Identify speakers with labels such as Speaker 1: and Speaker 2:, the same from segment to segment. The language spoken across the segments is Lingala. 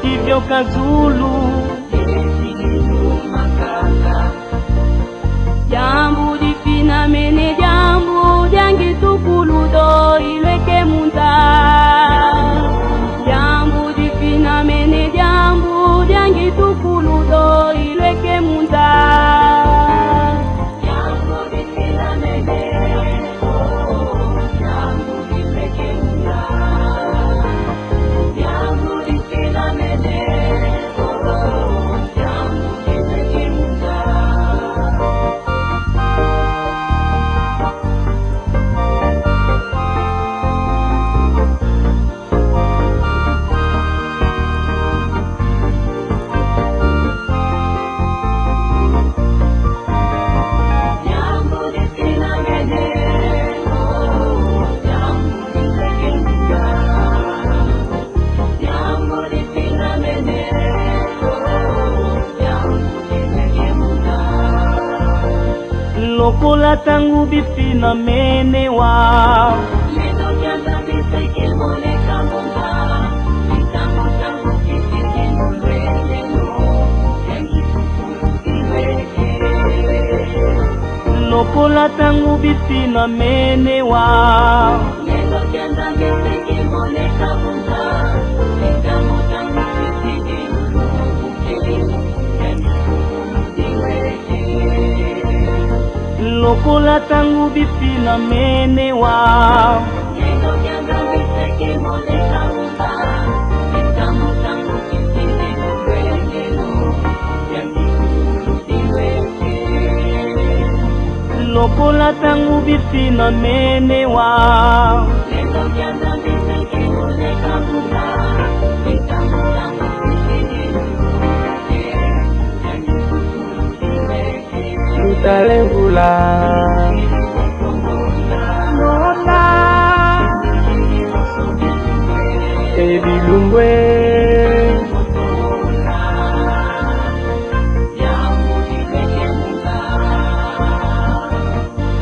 Speaker 1: Tivyoka zulu.
Speaker 2: Jambu difina mene jambu dyangitukuludo ilweke munda. Jambu difina mene jambu dyangitukuludo ilweke munda.
Speaker 1: Lokola tangu bifina menewa. Lokola tangu bifina menewa. Lokola tangu bifina menewa. Lokola tangu bifina menewa.
Speaker 3: Lutalengula
Speaker 1: Nona
Speaker 3: ebilungwe.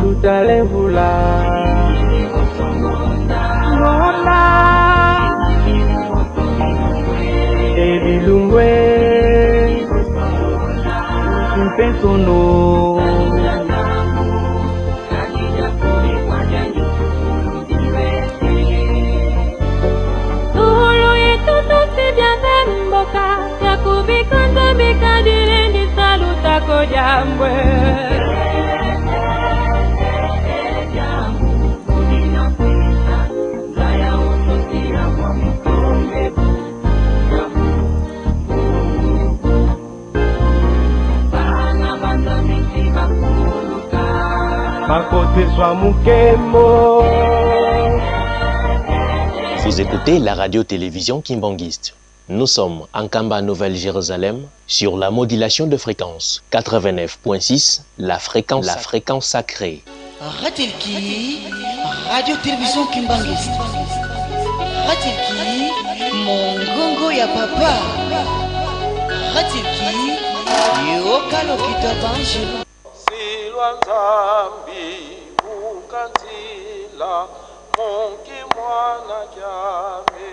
Speaker 3: Lutalengula
Speaker 1: Nona
Speaker 3: ebilungwe.
Speaker 1: Mpensono.
Speaker 2: Tuhulu yetu tusibyanze mboka yakubika nzambe kadilendisa lutako jambwe.
Speaker 3: Bakotezwa mukembo.
Speaker 4: Vous écoutez la radio-télévision Kimbanguiste. Nous sommes en Kamba, Nouvelle-Jérusalem, sur la modulation de fréquence 89.6, la fréquence sacrée.
Speaker 5: Ratelki, Radio-Télévision Kimbanguiste. Ratelki, Mongongo ya papa. Ratelki, yoka lokito banjo.
Speaker 6: Silwa nzambi ukanzila munki mwana kyame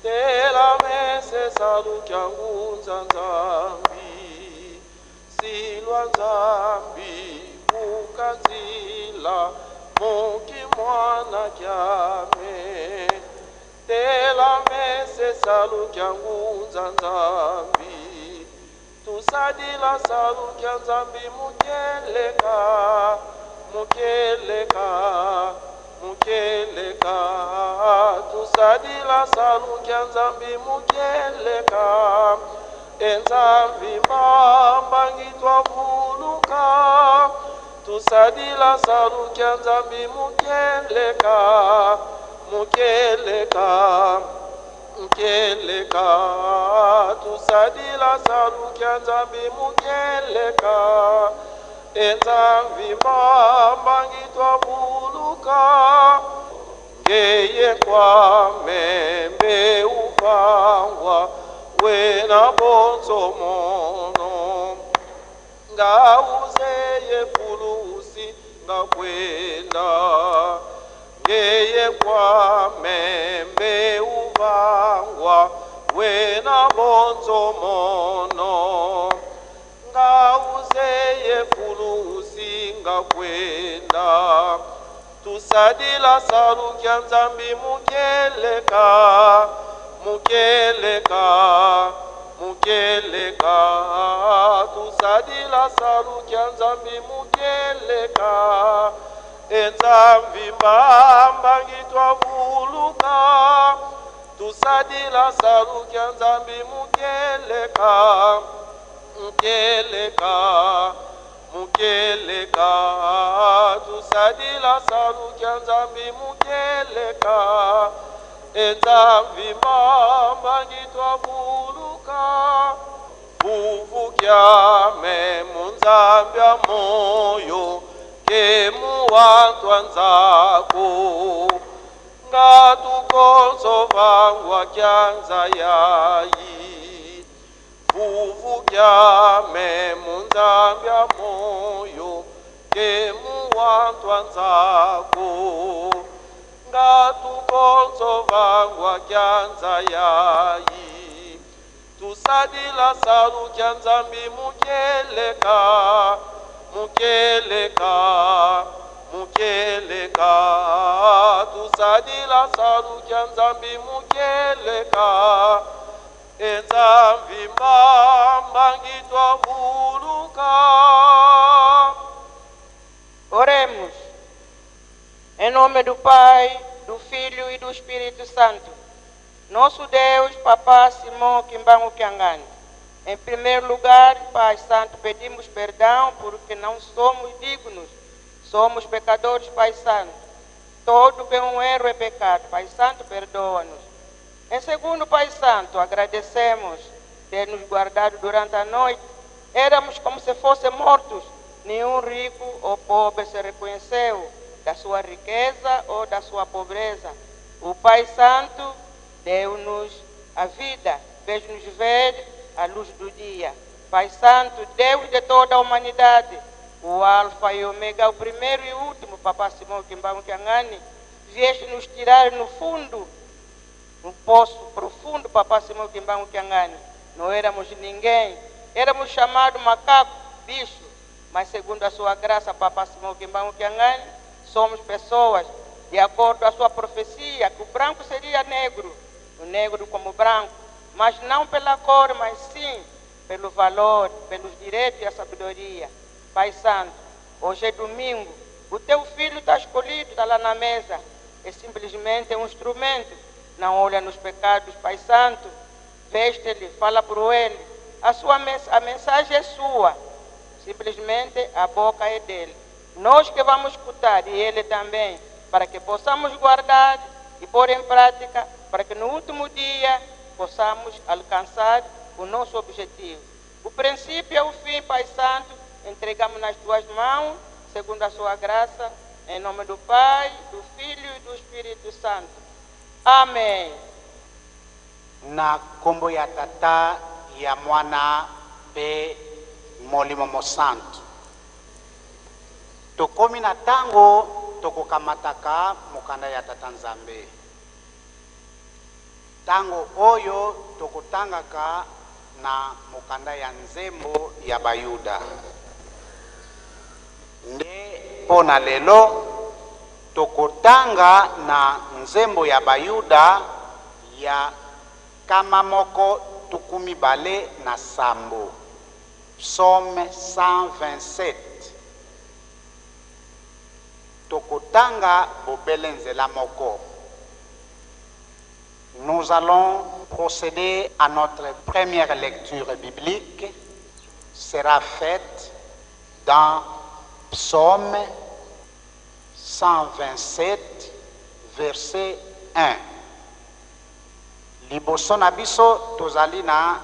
Speaker 6: tela mese salu kyangunza nzambi silwa nzambi ukanzila munki mwana kyame tela mese salu kyangunza nzambi tusadila salu kya nzambi mukeleka mukeleka mukeleka tusadila salu kya nzambi mukeleka enzambi mbambangi twavuluka tusadila salu kya nzambi mukeleka mukeleka mukeleka tusadila salu kya nzambi mukeleka enzambi mbambangi twavuluka ngeye kwamembe ufangwa wena bonzomono ngauzeye fulusi ngakwenda ngeye kwamembe uvangwa wena bonzomono ngauzeye fulusi ngakwenda tusadila salukya nzambi mukeleka mukeleka mukeleka tusadila salukya nzambi mukeleka enzambi mbamba ngitwavuluka tusadila salukya nzambi mukeleka mukeleka mukeleka tusadila salukya nzambi mukeleka enzambi mbamba ngitwavuluka vuvukyame munzambi ya moyo kemuwantwa nzaku ngatukonzo vangwa kyanza yayi vuvukyame munzambi ya moyo kemuwantwa nzaku ngatukonzo vangwa kyanza yayi tusadila salukya nzambi mukeleka mukeleka mukeleka tusadila salukya nzambi mukeleka enzambi mbamba ngitwavuluka.
Speaker 7: Oremos. Em nome do Pai, do Filho e do Espírito Santo. Nosso Deus, Papá Simão Kimbangu Kiangani. Em primeiro lugar, Pai Santo, pedimos perdão porque não somos dignos. Somos pecadores, Pai Santo. Todo que é um erro é pecado. Pai Santo, perdoa-nos. Em segundo, Pai Santo, agradecemos ter nos guardado durante a noite. Éramos como se fossem mortos. Nenhum rico ou pobre se reconheceu da sua riqueza ou da sua pobreza. O Pai Santo deu-nos a vida, fez-nos ver a luz do dia. Pai Santo, Deus de toda a humanidade, o Alfa e o Ômega, o primeiro e o último, Papá Simão Kimbangu Kiangani, vieste nos tirar no fundo, no poço profundo, Papá Simão Kimbangu Kiangani. Não éramos ninguém, éramos chamados macaco, bicho, mas segundo a sua graça, Papá Simão Kimbangu Kiangani, somos pessoas, de acordo com a sua profecia, que o branco seria negro, o negro como branco, mas não pela cor, mas sim pelo valor, pelos direitos e a sabedoria. Pai Santo, hoje é domingo, o teu filho está escolhido, está lá na mesa, é simplesmente um instrumento, não olha nos pecados, Pai Santo, veste-lhe, fala por ele, a sua a mensagem é sua, simplesmente a boca é dele. Nós que vamos escutar e ele também, para que possamos guardar e pôr em prática, para que no último dia possamos alcançar o nosso objetivo. O princípio é o fim, Pai Santo, entregamos nas tuas mãos, segundo a sua graça, em nome do Pai, do Filho e do Espírito Santo. Amém.
Speaker 8: Na kombo ya Tata, ya Mwana pe Molimo Mosantu. Tokomi na tango tokokamataka mokanda ya Tata Nzambe. Tango oyo tokotangaka na mokanda ya nzembo ya Bayuda. Nde mpo na lelo tokotanga na nzembo ya Bayuda ya kama moko tuku mibale na sambo. Psaume 127. Tokotanga bobele nzela moko. Nous allons procéder à notre première lecture biblique, sera faite dans Psaume 127, verset 1. Liboso na biso tozali na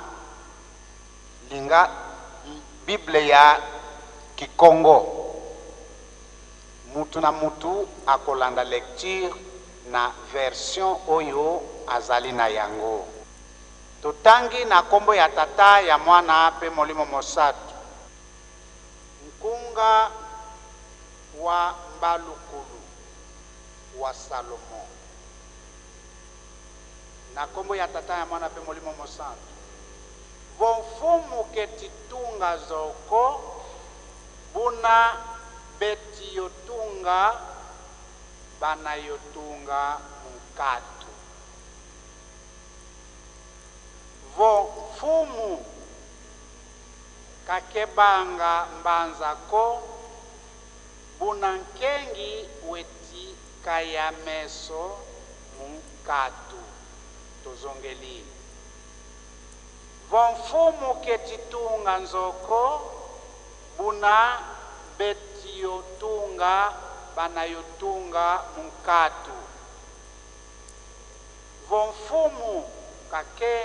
Speaker 8: linga Bible ya Kikongo. Mutu na mutu akolanda lecture na version oyo azali na yango. Totangi na kombo ya Tata, ya Mwana pe Molimo Mosantu. Nkunga wa Mbalukulu wa Salomo. Na kombo ya Tata, ya Mwana pe Molimo Mosantu. Vomfumu ke titunga zoko buna beti yotunga bana yotunga mukatu. Vomfumu kakebanga mbanzako buna nkengi weti kaya meso mukatu. Tozongeli. Vomfumu ke titunga nzoko buna beti yotunga bana yotunga mukatu. Vomfumu kake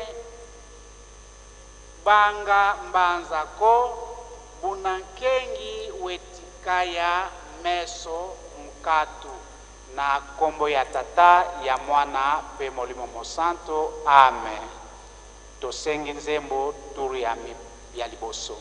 Speaker 8: banga mbanzako buna nkengi wetikaya meso mukatu. Na kombo ya Tata, ya Mwana pe Molimo Mosanto, amen. Tosengi nzembo turu ya liboso.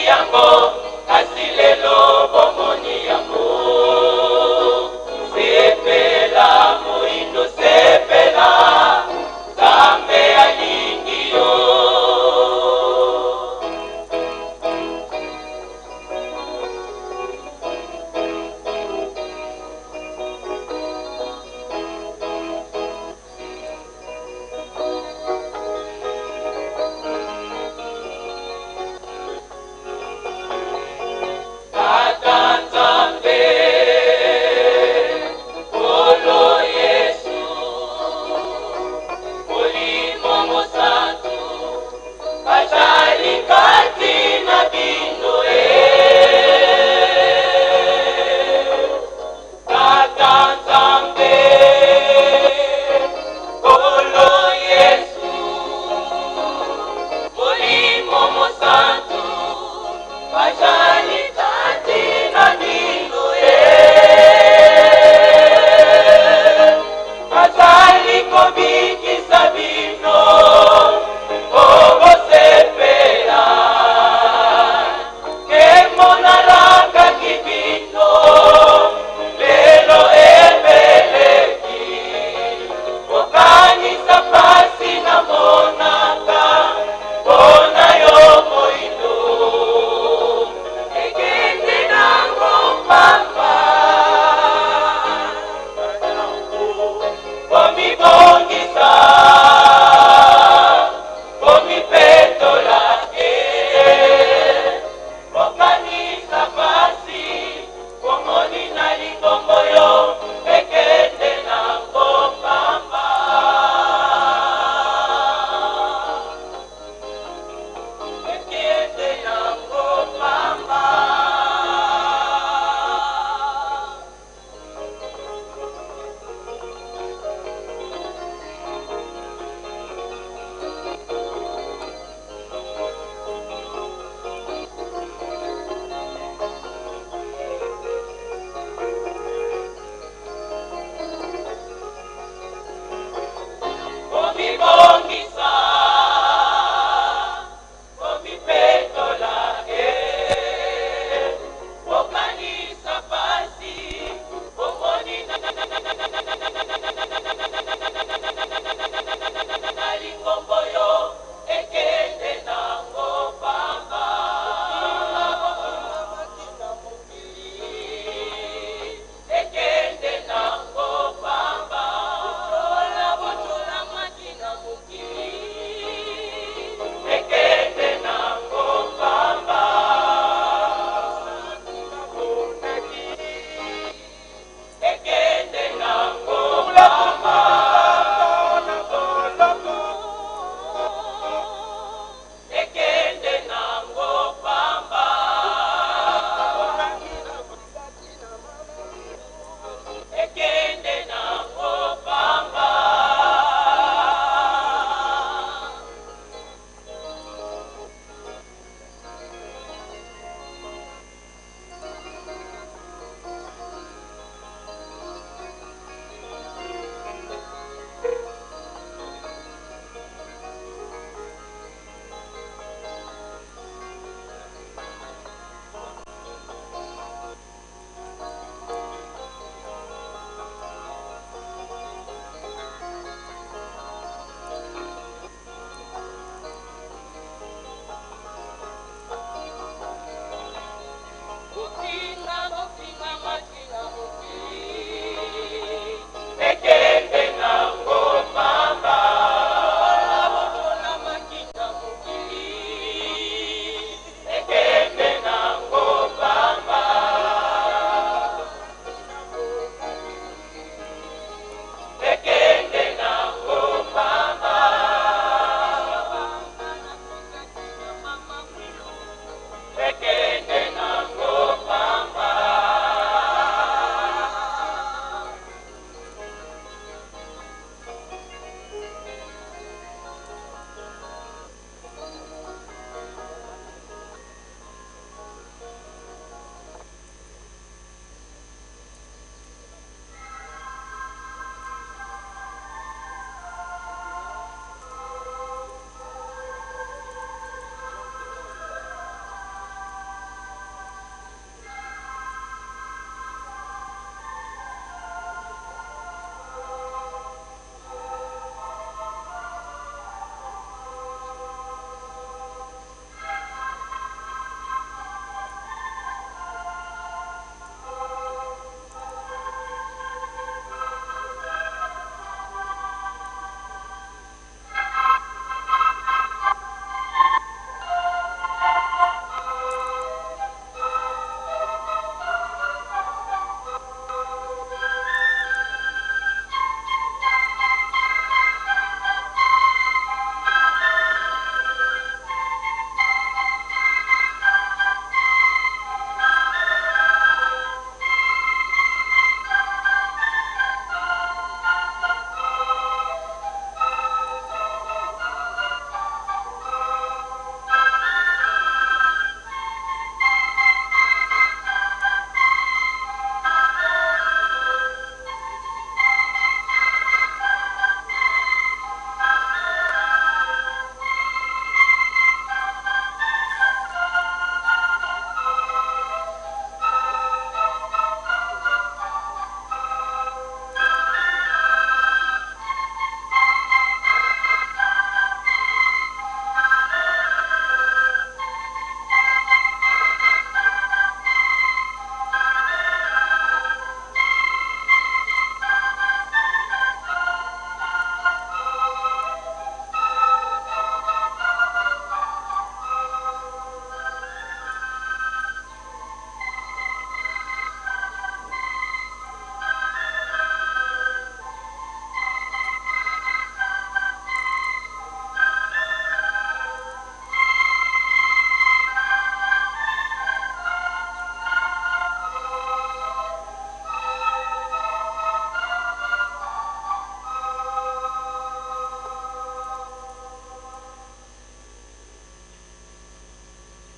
Speaker 9: yango, kasi lelo bomoni yango. Sepela moindo, sepela, Nzambe alingi yo.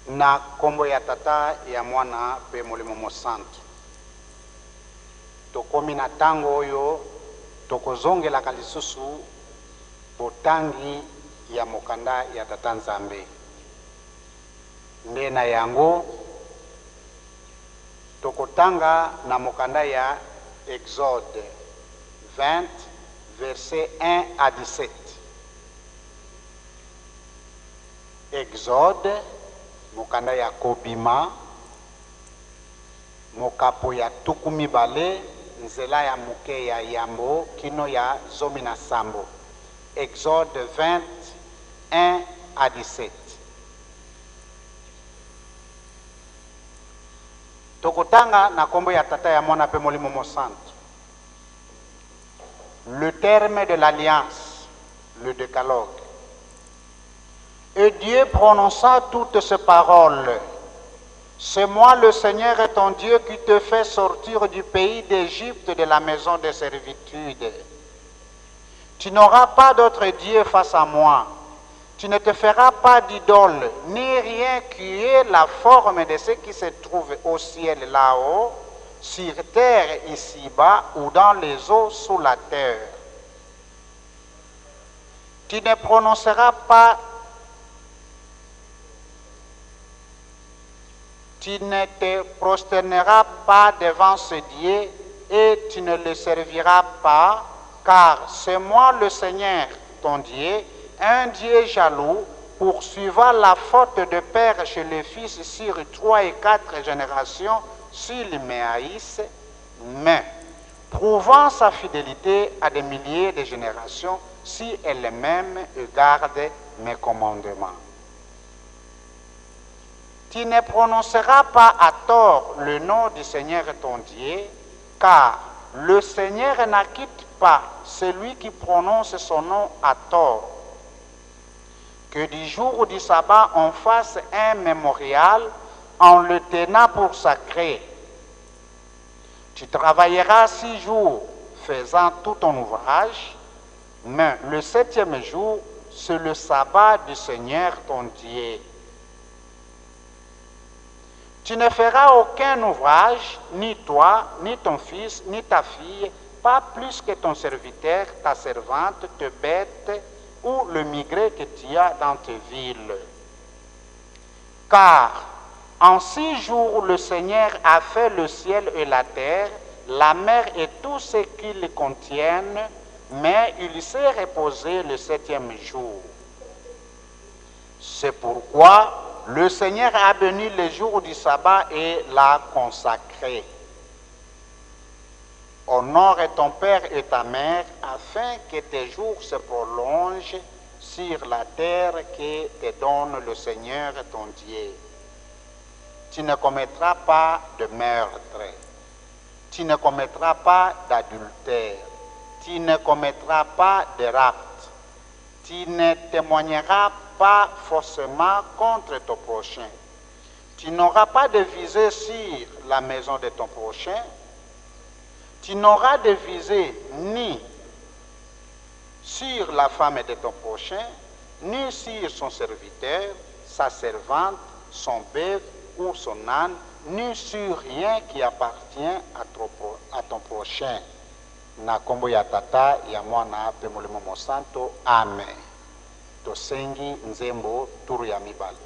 Speaker 8: Na nkombo ya Tata, ya Mwana mpe Molimo Mosantu. Tokomi na tango oyo tokozongelaka lisusu botangi ya mokanda ya Tata Nzambe. Nde na yango tokotanga na mokanda ya Exode 20 verset 1 à 17. Exode, mokanda ya Kobima, mokapo ya 20, nzela ya moke ya yambo kino ya 17. Exode 20, 1 à 17. Tokotanga na kombo ya Tata, ya Mwana mpe Molimo Mosantu. Le terme de l'alliance, le décalogue. Et Dieu prononça toutes ces paroles. C'est moi le Seigneur et ton Dieu qui te fait sortir du pays d'Égypte de la maison de servitude. Tu n'auras pas d'autre Dieu face à moi. Tu ne te feras pas d'idole, ni rien qui ait la forme de ce qui se trouve au ciel là-haut, sur terre ici-bas ou dans les eaux sous la terre. Tu ne prononceras pas, tu ne te prosterneras pas devant ce Dieu et tu ne le serviras pas, car c'est moi le Seigneur, ton Dieu, un Dieu jaloux, poursuivant la faute de père chez le fils sur trois et quatre générations, s'ils me haïssent, mais prouvant sa fidélité à des milliers de générations, si elle m'aime et garde mes commandements. Tu ne prononceras pas à tort le nom du Seigneur ton Dieu, car le Seigneur n'acquitte pas celui qui prononce son nom à tort. Que du jour du sabbat on fasse un mémorial en le tenant pour sacré. Tu travailleras six jours faisant tout ton ouvrage, mais le septième jour, c'est le sabbat du Seigneur ton Dieu. Tu ne feras aucun ouvrage, ni toi, ni ton fils, ni ta fille, pas plus que ton serviteur, ta servante, tes bêtes ou le migré que tu as dans tes villes. Car en six jours le Seigneur a fait le ciel et la terre, la mer et tout ce qu'ils contiennent, mais il s'est reposé le septième jour. C'est pourquoi le Seigneur a béni le jour du sabbat et l'a consacré. Honore ton père et ta mère afin que tes jours se prolongent sur la terre que te donne le Seigneur ton Dieu. Tu ne commettras pas de meurtre. Tu ne commettras pas d'adultère. Tu ne commettras pas de rapt. Tu ne témoigneras pas faussement contre ton prochain. Tu n'auras pas de visée sur la maison de ton prochain. Tu n'auras de visée ni sur la femme de ton prochain, ni sur son serviteur, sa servante, son bœuf ou son âne, ni sur rien qui appartient à ton prochain. Na kombo ya Tata, ya Mwana mpe Molimo Mosanto, amen. Tosengi nzembo turu ya mibale.